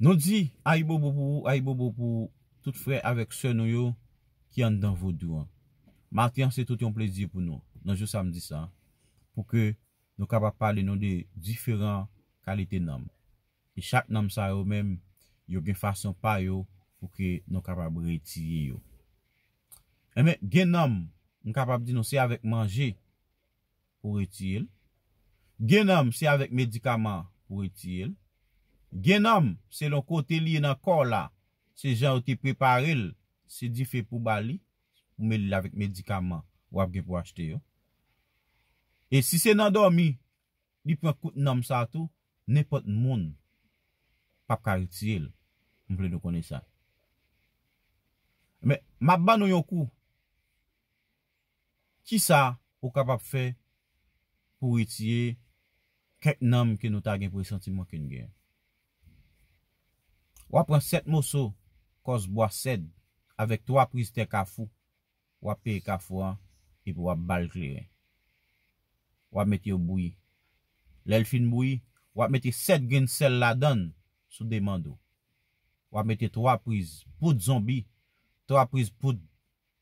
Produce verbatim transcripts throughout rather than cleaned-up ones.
Nou di ayibobo pou ou, ayibobo pou tout frè avèk sè nou yo ki anndan vodou an. Maten an se tout yon plezi pou nou, nan jou samdi sa, pou ke nou kapab pale nou de diferan kalite nanm. E chak nanm sa yo menm, yo gen fason pa yo pou ke nou kapab retire yo. Enben, gen nanm, m kapab di nou se avèk manje pou retire l. Gen nanm, se avèk medikaman pou retire l. Gen nanm, selon kote li ye nan kò w la, se jan yo te prepare l, se dife pou ba li, ou mele l avèk medikaman w ap gen pou achte yo. E si se nan dòmi, li pran kout nanm sa tou, nenpòt moun p ap ka retire l. M vle nou konnen sa. Men, m ap ban nou yon kou. Kisa ou kapab fè pou retire kèk nanm ke nou ta gen presantiman ke n gen? W ap pran sèt moso kòs bwa sèd avèk twa priz tè kafou. W ap peye kafou an epi w ap ba l kleren. W ap mete yo bouyi. Lè l fin bouyi, w ap mete sèt grenn sèl ladan l sou demann ou. W ap mete twa priz poud zonbi, twa priz poud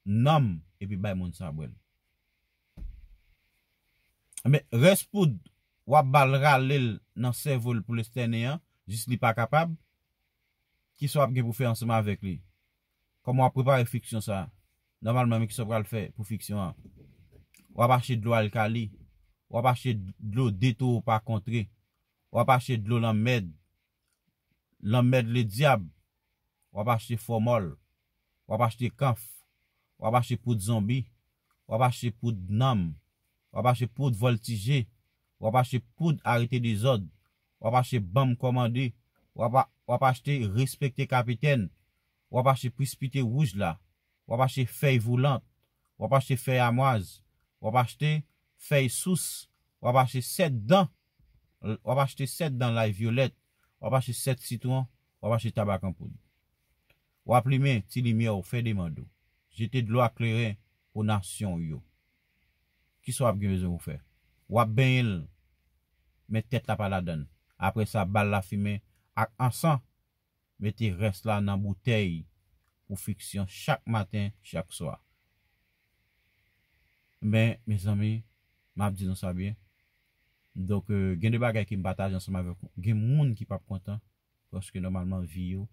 nanm epi bay moun sa bwè l. Men rès poud, w ap ba l rale l nan sèvo l pou l estène an, jis li pa kapab. Kisa w ap gen pou fè ansanm avèk li? Kòman w ap prepare fiksyon sa a? Nòmalman, men kisa w pral fè pou fiksyon an? W ap achte dlo alkali, w ap achte dlo deto pa kontre, w ap achte dlo lanmèd, lanmèd ledyab, w ap achte fòmòl, w ap achte kanf, w ap achte poud zonbi, w ap achte poud nanm, w ap achte poud vòltije, w ap achte poud arete dezòd, w ap achte banm kòmande, w ap, w ap achte respekte kapitèn, w ap achte prispite wouj la, w ap achte fèy voulant, w ap achte fèy amwaz, w ap achte fèy sous, w ap achte sèt dan, w ap achte sèt dan lay vyolèt, w ap achte sèt sitwon, w ap achte tabak an poud. W ap limen ti limyè w, fè demann ou. Jete dlo ak kleren pou nasyon w yo. Kisa w ap gen bezwen pou fè? W ap benyen l, men tèt la pa ladan l. Apre sa, ba l lafimen ak ansan, mete rès la nan boutèy pou fiksyon chak maten, chak swa. Men, mezanmi, m ap di nou sa byen. Donk, euh, gen de bagay ke m pataje ansanm avèk ou. Gen moun ki p ap kontan, paske nòmalman vi yo,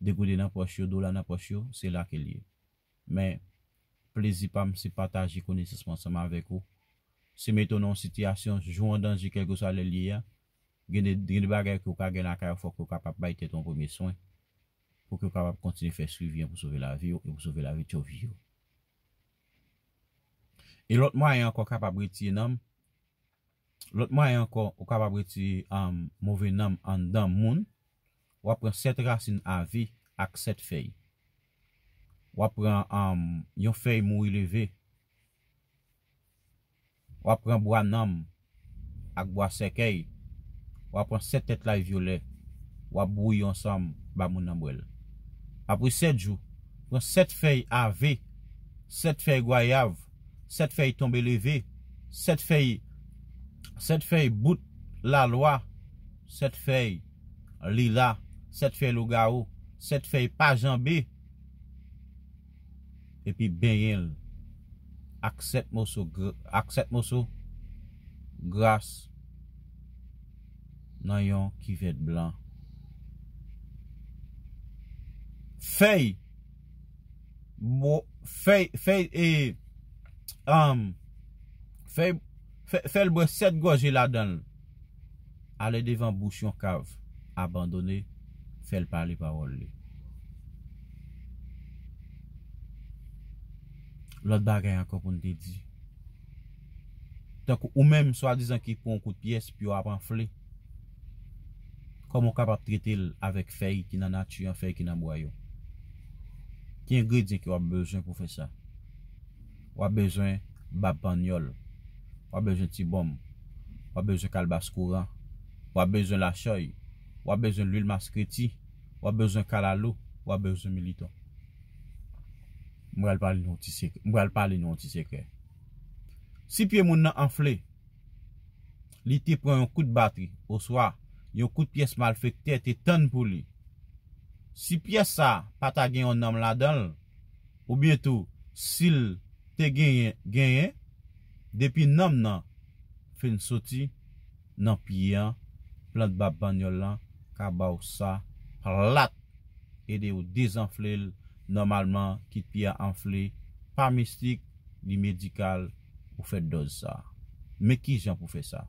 degode nan pòch yo, dola nan pòch yo, se la ke l ye. Men, plezi pa m, se pataje konesans mwen ansanm avèk ou. Se mete w nan yon sitiyasyon, jou an danje, kèlkeswa lè l ye a. Gen de, gen de bagay ke w ka gen lakay ou, fòk ou kapab bay tèt ou an premye swen, pou ke w kapab kontinye fè swivi an pou sove lavi w e pou sove lavi tchovi yo. E lòt mwayen ankò kapab retire nanm, lòt mwayen ankò ou kapab retire, um, move nanm anndan moun, w ap pran sèt rasin ave ak sèt fèy. W ap pran, um, yon fèy mouri leve. W ap pran bwa nanm ak bwa sèkèy. W ap pran sèt tèt lay vyolè. W ap bouyi ansanm, ba moun nan bwè l. Apre sèt jou, pran sèt fèy ave, sèt fèy gwayav, sèt fèy tonbe leve, sèt fèy, sèt fèy bout lalwa, sèt fèy lila, sèt fèy lougawou, sèt fèy pa janbe, epi benyen l ak sèt moso gr-, ak sèt moso gras nan yon kivèt blan. Fèy, bo-, fèy, fèy, e, um, fèy, fè, fè l bwè sèt gòje ladan l. Ale devan bouch yon kav abandone, fè l pale pawòl li. Lòt bagay ankò pou n te di. Tankou ou menm, swadizan ki pran yon kout pyès, pye w ap anfle. Kòman w kapab trete l avèk fèy ki nan nati an, fèy ki nan bwa yo? Ki engredyan ke w ap bezwen pou fè sa? W ap bezwen bab panyòl. W ap bezwen ti bonm. W ap bezwen kalbas kouran. W ap bezwen lachòy. W ap bezwen lwil maskreti. W ap bezwen kalalou. W ap bezwen militon. M pral pale nou yon ti sekrè. M pral pale nou yon ti sekrè. Si pye moun nan anfle, li te pran yon kout batri, oswa yon kout pyès malfektè te tann pou li, Si pyès sa pa ta gen yon nanm ladan l, oubyen tou si l te genyen, genyen, depi nanm nan fin soti nan pye an, plant bab panyòl lan ka ba w sa plat, ede w dezanfle l nòmalman, kit pye a anfle, pa mistik, li medikal, ou fè dòz sa. Men kijan pou fè sa.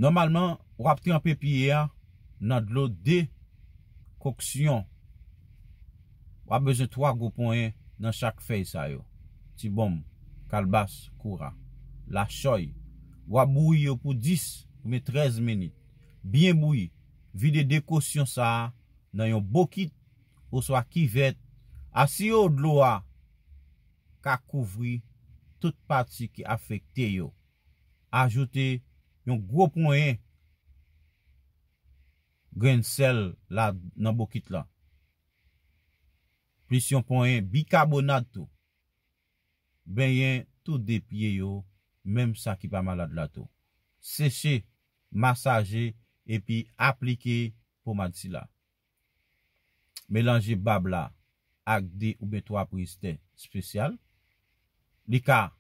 Nòmalman, w ap tranpe pye a nan dlo dekoksyon. W ap bezwen twa gwo ponyen nan chak fèy sa yo. Tibonm, kalbas, koura, lachòy. W ap bouyi yo pou dis oubyen trèz minit. Byen bouyi. Vide dekosyon sa a nan yon bokit oswa kivèt. Asire w dlo a ka kouvri tout pati ki afekte yo. Ajoute yon gwo ponyen grenn sèl la nan bokit lan, plis yon ponyen bikabonat tou. Benyen tou de pye yo, menm sa ki pa malad la tou. Seche, masaje, epi aplike pomad sila. Melanje bab la ak de oubyen twa priz tè espesyal. Li ka,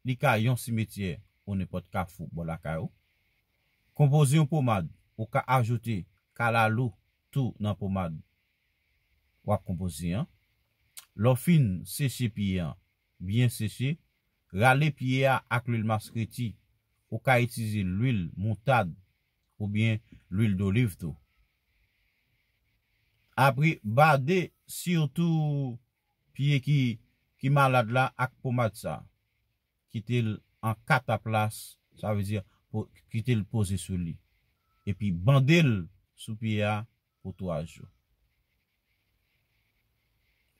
li ka yon simetyè ou nenpòt kafou bò lakay ou. Konpoze yon pomad, ou ka ajoute kalalou tou nan pomad w ap konpoze an. Lè w fin seche pye an, byen seche, rale pye a ak lwil maskreti. Ou ka itilize lwil moutad oubyen lwil doliv tou. Apre, bade sitou pye ki, ki malad la ak pomad sa. Kite l an kataplas, sa vle di po-, kite l poze sou li. Epi bande l sou pye a pou twa jou.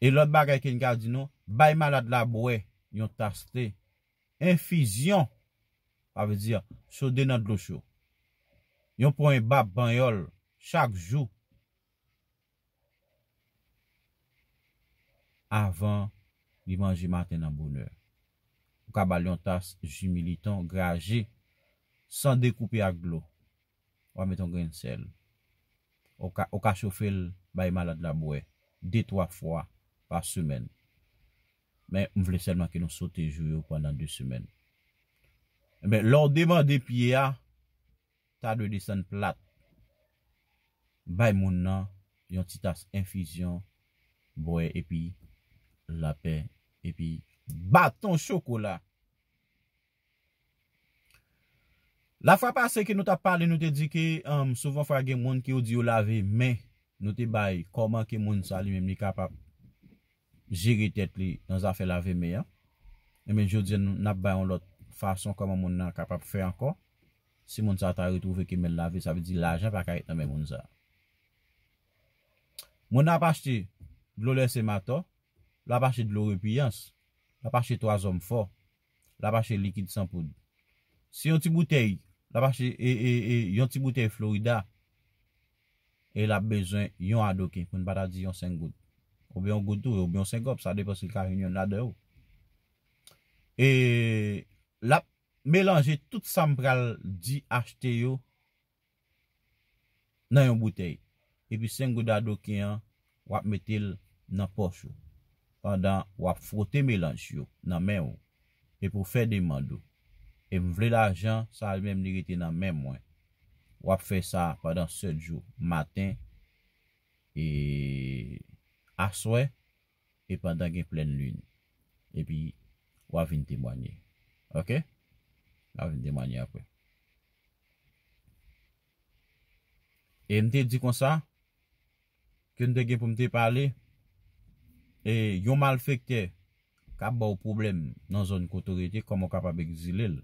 E lòt bagay ke n ka di nou, bay malad la bwè yon tas te. Enfizyon, sa vle di chode nan dlo cho. Yon ponyen bab panyòl chak jou avan li manje maten nan bonè. Ou ka ba l yon tas ji militon graje san dekoupe ak dlo. W a met yon grenn sèl. Ou ka, ou ka chofe l, bay malad la bwè de twa fwa pa semèn. Men, m vle sèlman ke nou sote jou yo pandan de semèn. Enben, lè w demande pye a, ta dwe desann plat. Bay moun nan yon ti tas enfizyon, bwè epi lapè, epi baton chokola. Lafwa pase ke nou t ap pale, nou te di ke, um, souvan fwa gen moun ki yo di yo lave men. Nou te bay kòman ke moun sa li menm li kapab jere tèt li nan zafè lave men an. Enben, jodi a, nou, n ap bay yon lòt fason kòman moun nan kapab fè ankò. Si moun sa ta retwouve ke men l lave, sa vle di lajan pa ka ret nan men moun sa. Moun nan ap achte dlo lèse matò, l ap achte dlo repiyans, l ap achte twa zòm fò, l ap achte likid san poud. Se yon ti boutèy, l ap achte, e, e, e, yon ti boutèy Florida, e l ap bezwen yon adoken, pou n pa ta di yon senk goud. Oubyen yon goud tou, oubyen yon senkòb, sa depann si l ka jwenn youn ladan yo. E l ap melanje tout sa m pral di achte yo nan yon boutèy. Epi senk goud adoken an, w ap mete l nan pòch ou. Pandan w ap fwote melanj yo nan men w. Epi w fè demann ou. E m vle lajan sa a li menm li rete nan men mwen. W ap fè sa pandan sèt jou, maten, e aswè, e pandan gen plèn lin. Epi w a vin temwanye. Oke? W a vin temwanye apre. E m te di konsa, ke m te gen pou m te pale, e yon malfektè k ap ba w pwoblèm nan zòn kote w rete, kòman w kapab egzile l?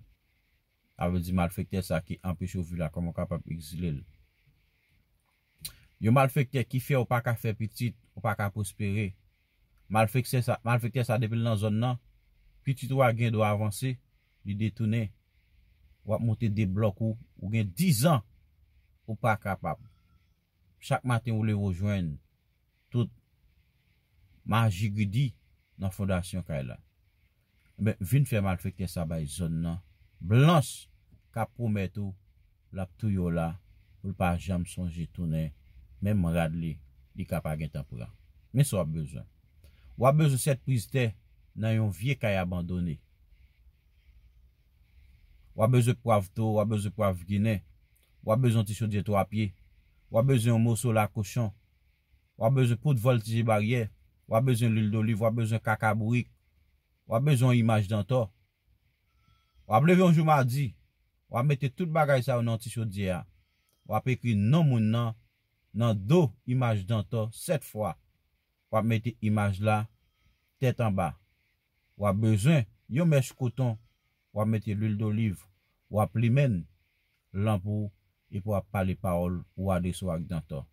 Sa vle di malfektè sa ki anpeche w viv la, kòman w kapab egzile l? Yon malfektè ki fè w pa ka fè pitit, ou pa ka pwospere. Malfektè sa, malfektè sa depi l nan zòn nan, pitit ou a gen dwa avanse, li detounen. W ap monte de blòk ou, ou gen dizan, ou pa kapab. Chak maten ou leve w jwenn tout maji gridi nan fondasyon kay la. Enben, vin fè malfektè sa bay zòn nan blanch k ap pwomèt ou l ap touye w la pou l pa janm sonje tounen, menm rad li, li ka pa gentan pran. Men sa w ap bezwen. W ap bezwen sèt priz tè nan yon vye kay abandone. W ap bezwen pwav tou, w ap bezwen pwav ginen. W ap bezwen yon ti chodyè twa pye. W ap bezwen yon moso la kochon. W ap bezwen poud vòltije baryè. W ap bezwen lwil doliv, w ap bezwen kaka bourik. W ap bezwen yon imaj dantò. W ap leve yon jou madi, w ap mete tout bagay sa yo nan yon ti chodyè a. W ap ekri non moun nan nan do imaj dantò sèt fwa. W ap mete imaj la tèt anba. W ap bezwen yon mèch koton, w ap mete lwil doliv, w ap limen lanp ou, epi w ap pale pawòl ou adrese w ak dantò.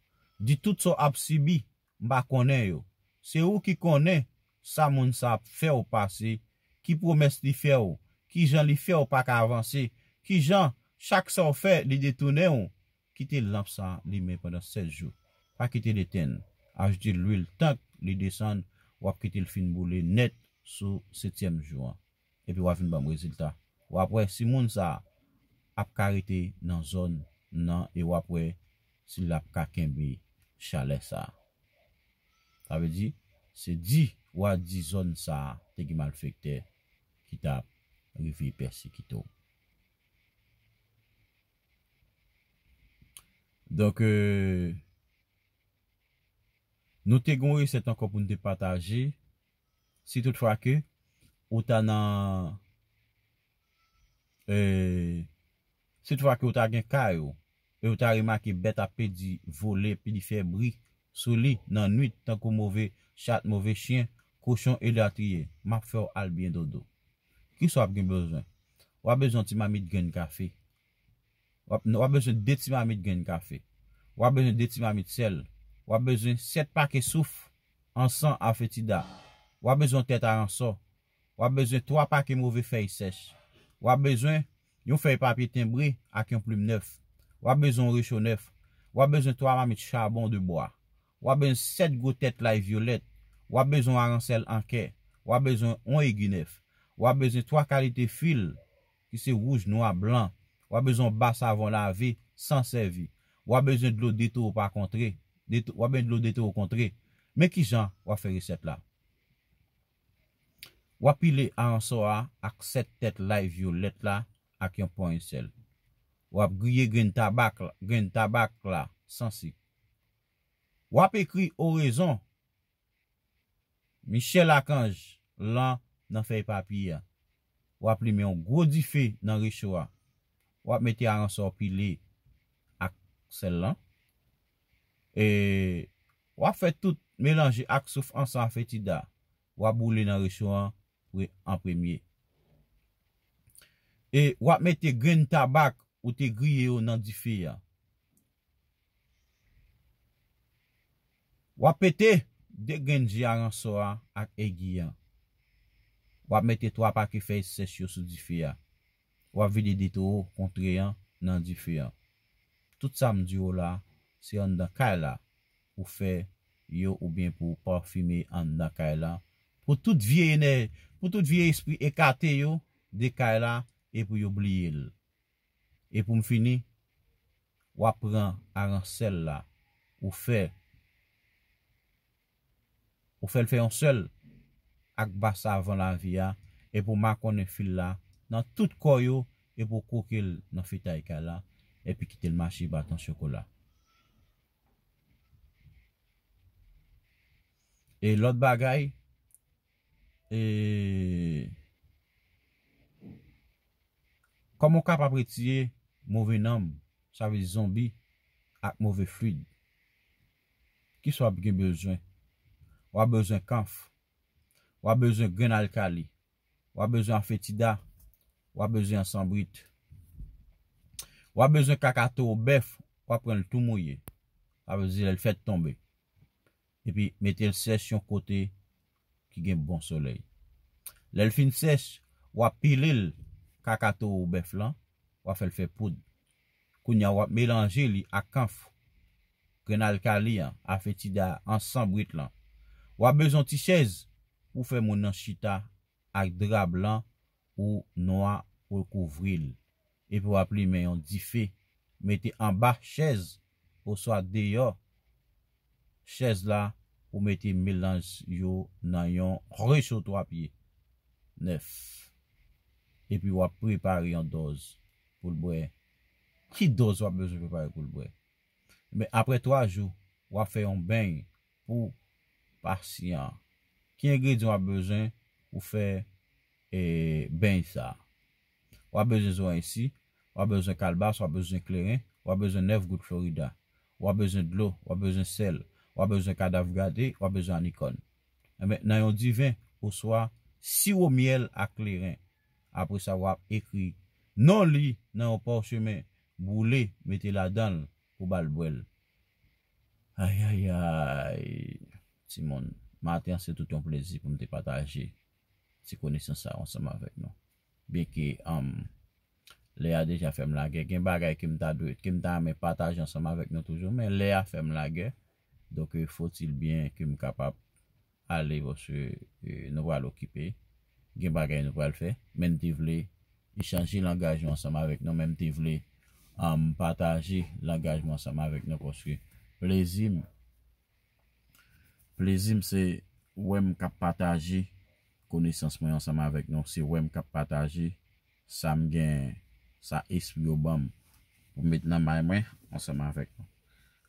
Di tout sa w ap sibi, m pa konnen yo. Se ou ki konnen sa moun sa ap fè w pase, ki pwomès li fè w, kijan li fè w pa ka avanse, kijan chak sa w fè li detounen w. Kite lanp sa limen pandan sèt jou. Pa kite l etenn. Ajoute lwil tank li desann, w ap kite l fin boule nèt sou setyèm jou an. Epi w a vin ban m rezilta. W ap wè si moun sa a ap ka rete nan zòn nan e w ap wè si l ap ka kenbe chalè sa a. Sa vle di, se di w a di zòn sa a te gen malfektè ki t ap rive pèsekite w. Donk, euh, nou te gen yon resèt ankò pou n te pataje. Si toutfwa ke ou ta nan, euh, si toutfwa ke ou ta gen kay ou, e ou ta remake bèt ap pedi vole, epi li fè bri sou li nan nwit, tankou move chat, move chen, kochon, elatriye, m ap fè w al byen dodo. Kisa w ap gen bezwen? W ap bezwen yon ti mamit grenn kafe. W ap, w ap bezwen de ti mamit grenn kafe. W ap bezwen de ti mamit sèl. W ap bezwen sèt pake souf ansan a fetida. W ap bezwen yon tèt aransò. W ap bezwen twa pake move fèy sèch. W ap bezwen yon fèy papye tenbre ak yon plim nèf. W ap bezwen yon recho nèf. W ap bezwen twa mamit chabon de bwa. W ap bezwen sèt gwo tèt lay vyolèt. W ap bezwen yon aransèl an kè. W ap bezwen yon egi nèf. W ap bezwen twa kalite fil ki se wouj, nwa, blan. W ap bezwen yon ba savon lave san sèvi. W ap bezwen dlo detwo pa kontre. Detwo, w ap bezwen dlo detwo kontre. Men kijan w ap fè resèt la. W ap pile aransò a ak sèt tèt lay vyolèt la ak yon pony sèl. W ap griye grenn tabak la, grenn tabak la san sik. W ap ekri orezon Michel Archange lan nan fèy papye a. W ap limen yon gwo dife nan recho a. W ap mete aransò pile ak sèl lan. E w ap fè tout melanje ak souf ansan a fetida. W ap boule nan recho an pre-, an premye. E w ap mete grenn tabak ou te griye yo nan dife a. W ap pete de grenn ji aransò a ak egi an. W ap mete twa pake fèy sèch yo sou dife a. W ap vide detwo kontre an nan dife an. Tout sa m di w la, se anndan kay la ou fè yo oubyen pou w pafime anndan kay la. Pou tout vye enè-, pou tout vye espri ekate yo de kay la e pou yo bliye l. E pou m fini, w ap pran aransèl la, ou fè, ou fè l fè yon sèl ak ba savon lavi a, e pou makonnen fil la nan tout kò yo, e pou kwoke l nan fetay kay la, epi kite l mache batan chokola. E lòt bagay, e, kòman w kapab retire move nanm, sa vle di zonbi, ak move flid? Kisa w ap gen bezwen? W ap bezwen kanf. W ap bezwen grenn alkali. W ap bezwen afetida. W ap bezwen ansanbrit. W ap bezwen kaka towo bèf, w ap pran l tou mouye. Sa vle di lè l fèt tonbe. Epi mete l sèch yon kote ki gen bon solèy. Lè l fin sèch, w ap pile l kaka towo bèf lan, w ap fè l fè poud. Kounye a, w ap melanje li ak kanf, grenn alkali an, afetida, ansanbrit lan. W ap bezwen yon ti chèz pou fè moun nan chita ak dra blan ou nwa pou l kouvri l. Epi w ap limen yon dife mete anba chèz oswa deyò chèz la, ou mete melanj yo nan yon recho twa pye nèf. Epi w ap prepare yon dòz pou l bwè. Ki dòz w ap bezwen prepare pou l bwè? Men apre twa jou, w ap fè yon beny pou pasyan an. Ki engredyan w ap bezwen pou fè e, beny sa? W ap bezwen zoranj si, w ap bezwen kalbas, w ap bezwen kleren, w ap bezwen nèf gout Florida, w ap bezwen dlo, w ap bezwen sèl, w ap bezwen kadav gate, w ap bezwen anikòn. Enben, nan yon diven, oswa siwo myèl ak kleren. Apre sa, w ap ekri non li nan yon pòchemen, boule, mete ladan l pou ba l bwè l. Ayayay, timoun, maten an se tout yon plezi pou m te pataje ti konesans sa yo ansanm avèk nou. Byenke um, lè a deja fè m lagè, gen bagay ke m ta dwe, ke m ta renmen pataje ansanm avèk nou toujou, men lè a fè m lagè. Donk, eh, faut-il bien ke m kapab ale paske eh, nou pral okipe. Gen bagay nou pral fè. Men m te vle echanje langaj nou ansanm avèk nou, men m te vle um, pataje langaj mwen ansanm avèk nou paske plezi m, plezi m se wè m k ap pataje konesans mwen ansanm avèk nou, se wè m k ap pataje sa m gen, sa espri yo ban m pou m met nan may mwen ansanm avèk nou.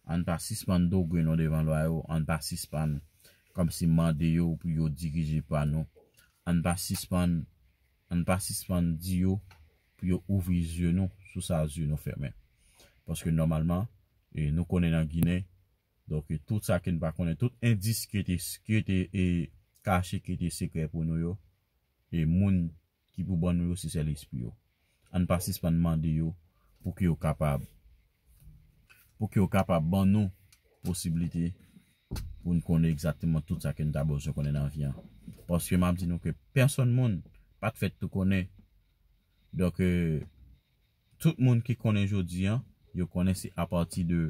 Ann pa sispann dogre nou devan lwa yo, ann pa sispann kòmsi mande yo pou yo dirije pa nou. Ann pa sispann, ann pa sispann di yo pou yo ouvri zye nou sou sa zye nou fèmen. Paske nòmalman, e, nou konnen nan Ginen, donk, e, tout sa ke n pa konnen, tout endis ki te, ki te e, kache, ki te sekrè pou nou yo, e moun ki pou ban nou yo, se sèl espri yo. Ann pa sispann mande yo pou ke yo kapab, pou ke yo kapab ban nou posiblite pou n konnen egzakteman tout sa ke n ta bezwen konnen nan vi an. Paske m ap di nou ke pèsonn moun pa t fèt tou konnen. Donk, e, tout moun ki konnen jodi an, yo konnen se apati de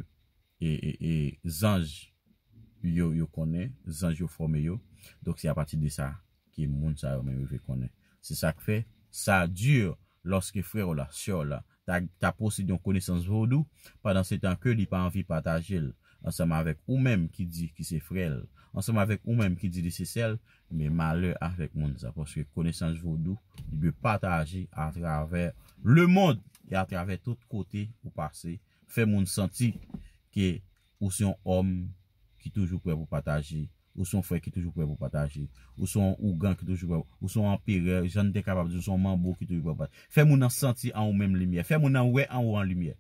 e, e, e zanj yo, yo konnen, zanj yo fòme yo. Donk, se apati de sa ke moun sa yo menm yo vle konnen. Se sa k fè, sa di lòske frè w la, sè w la, ta, ta posede yon konesans vodou, pandan se tan ke li pa anvi pataje l ansanm avèk ou menm ki di ki se frè l, ansanm avèk ou menm ki di li se sè l, men malè avèk moun sa, paske konesans vodou, li dwe pataje atravè lemonn e atravè tout kote ou pase, fè moun santi ke ou se yon òm ki toujou prè pou pataje, ou se yon frè ki toujou prè pou pataje, ou se yon ougan ki toujou prè, ou se yon anperè, jan n te kapab di, ou se yon manbo ki toujou prè pou pataje. Fè moun nan santi an ou menm limyè, fè moun nan wè an ou an limyè.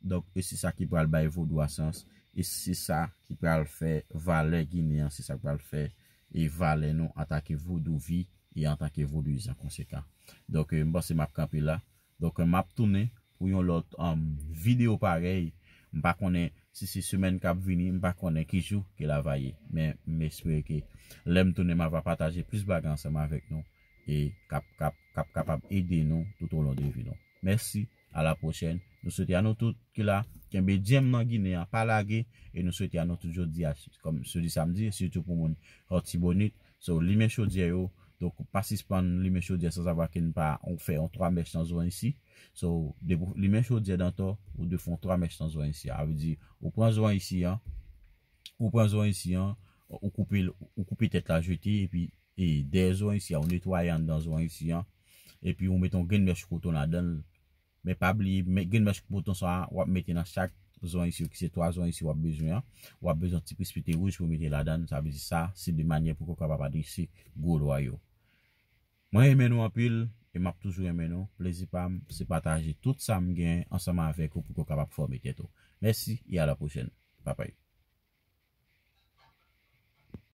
Donk, e se sa ki pral bay vodou a sans, e se sa ki pral fè valè Ginen an, se sa ki pral fè e valè nou antanke vodouvi e antanke vodouyizan konsekan. Donk, e, m panse m ap kanpe la. Donk, e, m ap tounen pou yon lòt um, videyo parèy. M pa konnen si se semèn k ap vini, m pa konnen ki jou ke l ava ye. Men m espere ke lè m tounen, m ava pataje plis bagay ansanm avèk nou e k ap, k ap, k ap kapab ede nou tout o lon de vi nou. Mèsi, a la pwochèn. Nou swete a nou tout ki la, kenbe djèm nan Ginen an, pa lage, e nou swete a nou tout jodi a, kòm jodi samdi, sitou pou moun Latibonit. So, limen chodyè yo, donk pa sispann limen chodyè san sava ke n pa ou fè yon twa mèch nan zòn isi. So, depi w limen chodyè dan to, ou dwe fè yon twa mèch nan zòn isi. A vle di, ou pran zòn isi an, ou pran zòn isi an, ou koupe, ou koupe tèt la jete, epi e dèyè zòn isi an, ou netwaye anndan zòn isi an, epi ou mete yon grenn mèch koton ladan l. Men pa bliye, men grenn mèch koton sa a, w ap mete nan chak zòn isi yo, ki se twa zòn isi w ap bezwen an. W ap bezwen ti plis pete wouj pou mete ladan l. Sa vle di sa, se de manyè pou ke w kapab adrese gwo lwa yo. Mwen renmen nou anpil, e m ap toujou renmen nou. Plezi pa m, se pataje tout sa m gen ansanm avèk ou pou ke w kapab fòme tèt ou. Mèsi, e a la pwochèn. Papay.